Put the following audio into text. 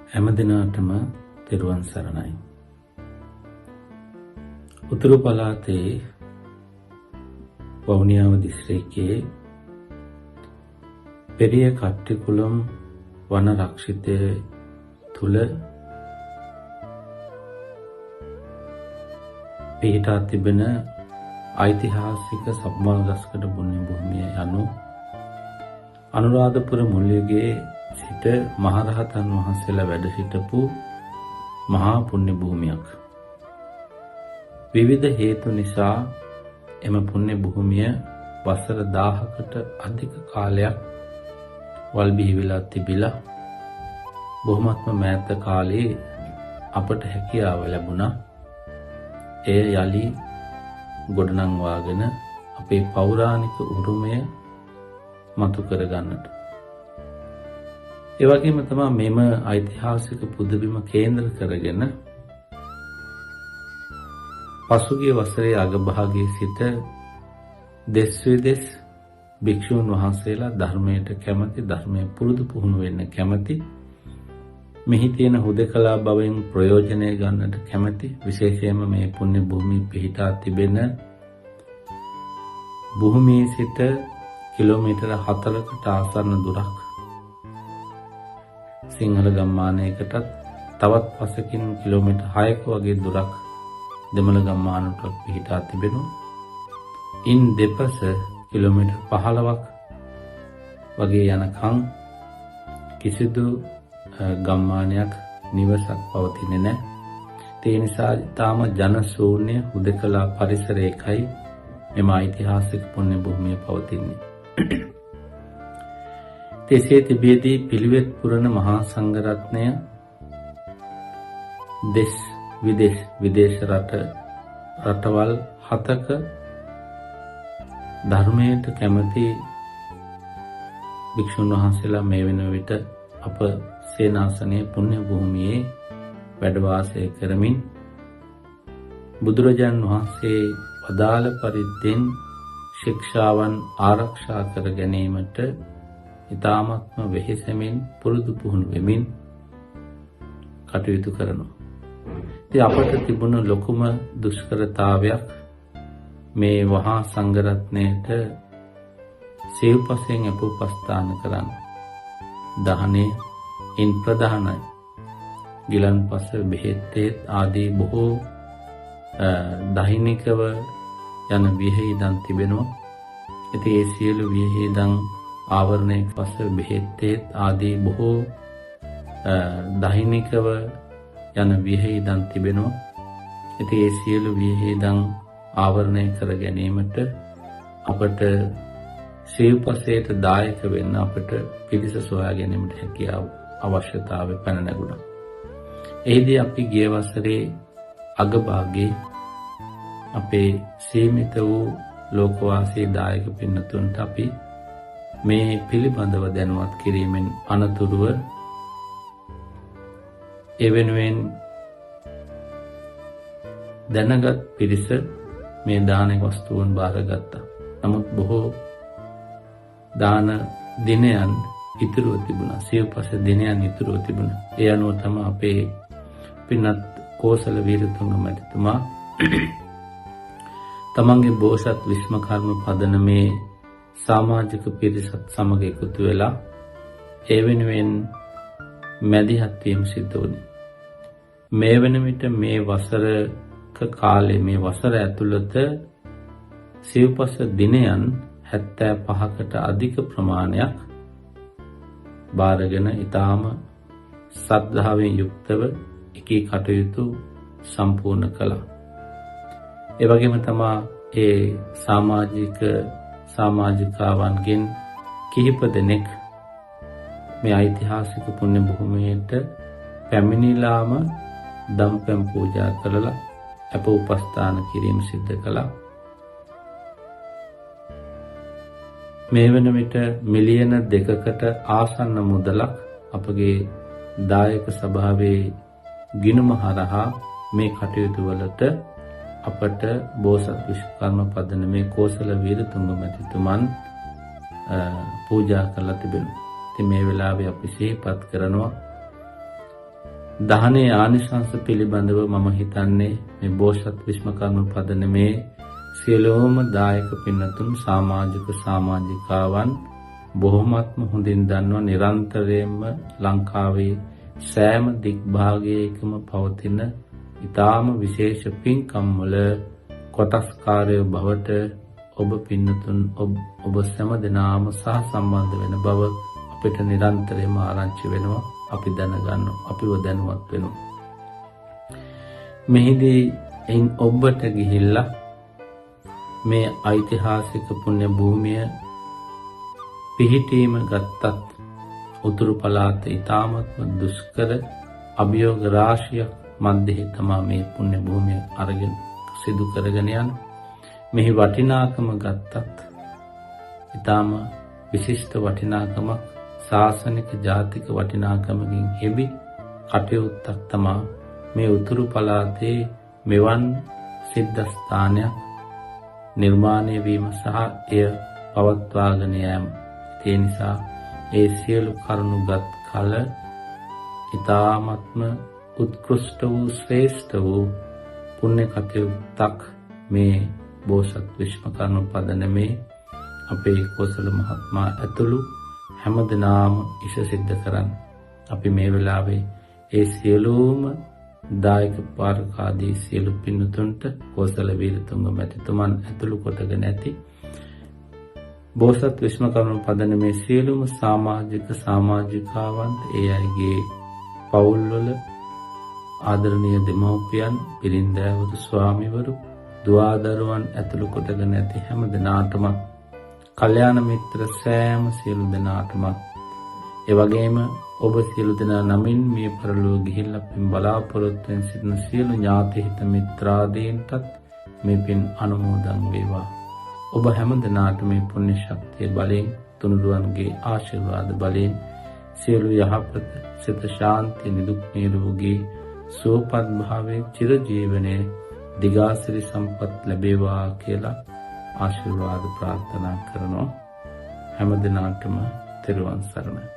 හැම දිනාටම තෙරුවන් සරණයි. උතුරු පළාතේ වවුනියාව දිස්ත්‍රික්කයේ පෙරිය කට්ටිකුලම් වන රක්ෂිතය තුල පිහිටා තිබෙන ඓතිහාසික සප්මල් ගස්කඩ පුණ්‍ය භූමිය යනු අනුරාධපුර මුල් යුගයේ සිට මහරහතන් වහන්සේලා වැඩ සිටපු මහා පුණ්‍ය භූමියක්. විවිධ හේතු නිසා එම පුණ්‍ය භූමිය වසර 1000කට අධික කාලයක් වල් බිහි වෙලා තිබිලා බොහොමත්ම මෑත කාලේ අපට හැකියාව ලැබුණා එය යලි ගොඩනංවාගෙන අපේ පෞරාණික උරුමය මතු කරගන්නට. ඒ වගේම තමයි මෙම ඓතිහාසික පුදබිම කේන්ද්‍ර කරගෙන පසුගිය වසරේ අගභාගයේ සිට දෙස් විදෙස් භික්ෂූන් වහන්සේලා ධර්මයට කැමති, ධර්මය පුරුදු පුහුණු වෙන්න කැමති, මෙහි තියෙන හුදකලා බවෙන් ප්‍රයෝජනය ගන්නට කැමති, විශේෂයෙන්ම මේ පුණ්‍ය භූමිය පිහිටා තිබෙන භූමියේ සිට කිලෝමීටර 4කට ආසන්න දුරක් සිංහල ගම්මානයකටත් තවත් පසකින් කිලෝමීටර් 6ක වගේ දුරක් දෙමළ ගම්මානටත් පිහිටා තිබෙනවා. ඉන් දෙපස කිලෝමීටර් 15ක් වගේ යනකම් කිසිදු ගම්මානයක් නිවසක් පවතින්නේ නැහැ. ඒ නිසා තාම ජන ශූන්‍ය හුදකලා පරිසරයකයි මෙම ඓතිහාසික පුණ්‍ය භූමිය පවතින්නේ. එසේ තිබියදී පිළිවෙත් පුරන මහා සංඝරත්නය දෙස් විදේශ විදේශ රටවල් 7ක ධර්මයට කැමති භික්ෂුන් වහන්සේලා මේ වෙන විට අප සේනාසනයේ පුණ්‍ය භූමියේ වැඩ වාසය කරමින් බුදුරජාන් වහන්සේ වදාළ පරිද්දෙන් ශික්ෂාවන් ආරක්ෂා කර ගැනීමට ඉතාමත්ම වෙහෙසෙමින් පුරුදු පුහුණු වෙමින් කටයුතු කරනවා. ඉතින් අපට තිබුණු ලොකුම දුෂ්කරතාවයක් මේ වහා සංඝරත්නයට සිව්පසෙන් අප උපස්ථාන කරන්න. දහනය ඉන් ප්‍රධානයි. ගිලන්පස බෙහෙත් ආදී බොහෝ දෛනිකව යන වියහිදන් තිබෙනවා. ඉතින් ඒ සියලු වියහිදන් ආවරණය පස බෙහෙත් ආදී බොහෝ දෛනිකව යන වියහිදන් තිබෙනවා. ඉතින් ඒ සියලු වියහිදන් ආවරණය කර ගැනීමට අපට සිව්පසයට දායක වෙන්න අපට පිරිස සොයා ගැනීමට හැකියාව අවශ්‍යතාවය පැන නැගුණා. එහිදී අපි ගිය වසරේ අගභාගයේ අපේ සීමිත වූ ලෝකවාසී දායක පින්නතුන්ට අපි මේ පිළිබඳව දැනුවත් කිරීමෙන් අනතුරුව ඒ වෙනුවෙන් දැනගත් පිරිස මේ දාන වස්තුන් බාරගත්තා. නමුත් බොහෝ දාන දිනයන් ඉතුරුව තිබුණා. සිව්පස දිනයන් ඉතුරුව තිබුණා. ඒ අනුව තමයි අපේ පින්වත් කෝසල වීරතුංග මැතිතුමා තමන්ගේ බෝසත් විශ්වකර්ම පදනමේ සමාජික පිරිසත් සමග එකතු වෙලා ඒ වෙනුවෙන් මැදිහත් වීම සිද්ධ වුණේ. මේ වෙන විට මේ වසරක කාලේ මේ වසර ඇතුළත සිව්පස දිනයන් 75කට අධික ප්‍රමාණයක් බාරගෙන ඊටාම සද්ධාවෙන් යුක්තව එකී කටයුතු සම්පූර්ණ කළා. ඒ වගේම තමා ඒ සමාජික සමාජිකාවන්ගෙන් කිහිප දෙනෙක් මේ ඓතිහාසික පුණ්‍ය භූමියට පැමිණිලාම දම්පැන් පූජා කරලා අප උපස්ථාන කිරීම සිද්ධ කළා. මේ වන විට මිලියන 2කට ආසන්න මුදලක් අපගේ දායක සභාවේ ගිණුම හරහා මේ කටයුතු වලට අපට බෝසත් විශ්වකර්ම පදනමේ කෝසල වීරතුංග මැතිතුමන් පූජා කරලා තිබෙනවා. ඉතින් මේ වෙලාවේ අපි සිහිපත් කරනවා දහනේ ආනිශංස පිළිබඳව මම හිතන්නේ මේ බෝසත් විශ්වකර්ම පදනමේ සියලුම දායක පින්නතුන් සමාජික සමාජිකාවන් බොහොමත්ම හොඳින් දන්නවා. නිරන්තරයෙන්ම ලංකාවේ සෑම දිග්භාගයකම පවතින ඊටාම විශේෂ පින්කම් වල කොටස්කාරයෝ බවට ඔබ පින්නතුන් ඔබ සෑම දෙනාම සහ සම්බන්ධ වෙන බව අපිට නිරන්තරයෙන්ම ආරංචි වෙනවා. අපි දැනගන්නවා, අපිව දැනුවත් වෙනවා. මෙහිදී එයින් ඔබට ගිහිල්ලා මේ ඓතිහාසික පුණ්‍ය භූමිය පිහිටීම ගත්තත් උතුරු පළාත ඊ타මත්ම දුෂ්කර අභියෝග රාශියක් මැදෙහි තමා මේ පුණ්‍ය භූමිය අරගෙන සිදු කරගෙන යන. මෙහි වටිනාකම ගත්තත් ඊටාම විශිෂ්ට වටිනාකමක්, ශාසනික ජාතික වටිනාකමකින් හෙබි කටයුත්තක් තමා මේ උතුරු පළාතේ මෙවන් සිද්ධස්ථානයක් නිර්මාණය වීම සහ එය පවත්වාගෙන යාම. ඒ නිසා ඒ සියලු කරුණු ගත් කල ඊ타මත්ම උත්කෘෂ්ඨ වූ ශ්‍රේෂ්ඨ වූ පුණ්‍ය කටයුත්තක් මේ බෝසත් විශ්වකර්ම පදනමේ අපේ කොසල මහත්මයා ඇතුළු හැම දිනාම ඉෂ සිද්ධ කරන්න. අපි මේ වෙලාවේ ඒ සියලුම දායක පාරකාදී සියලු පින්තුන්ට කොසල වීරතුංග මැතිතුමන් ඇතුළු කොටගෙන ඇති බෝසත් විශ්වකර්ම පදනමේ සියලුම සමාජික සමාජිකාවන්ට, ඒ අයගේ පවුල්වල ආදරණීය දෙමව්පියන්, බිරින්දෑවරු, ස්වාමිවරු, දුවාදරුවන් ඇතුළු කොටගෙන ඇති හැම දෙනාටම, කල්යාණ මිත්‍ර සෑම සියලු දෙනාටම, ඒ වගේම ඔබ සියලු දෙනා නමින් මිය පරලොව ගිහිල්ලා පින් බලාපොරොත්තු වෙන සිටින සියලු ඥාති හිත මිත්‍රාදීන්ටත් මේ පින් අනුමෝදන් වේවා. ඔබ හැම දෙනාට මේ පුණ්‍ය ශක්තිය බලයෙන්, තුනුරුවන්ගේ ආශිර්වාද බලයෙන් සියලු යහපත, සිත ශාන්ති, නිදුක් නිරෝගී සුවපත් භාවයේ චිරජීවනයේ දිගාසිරි සම්පත් ලැබේවා කියලා ආශිර්වාද ප්‍රාර්ථනා කරනවා. හැම දිනාටම තෙරුවන් සරණයි.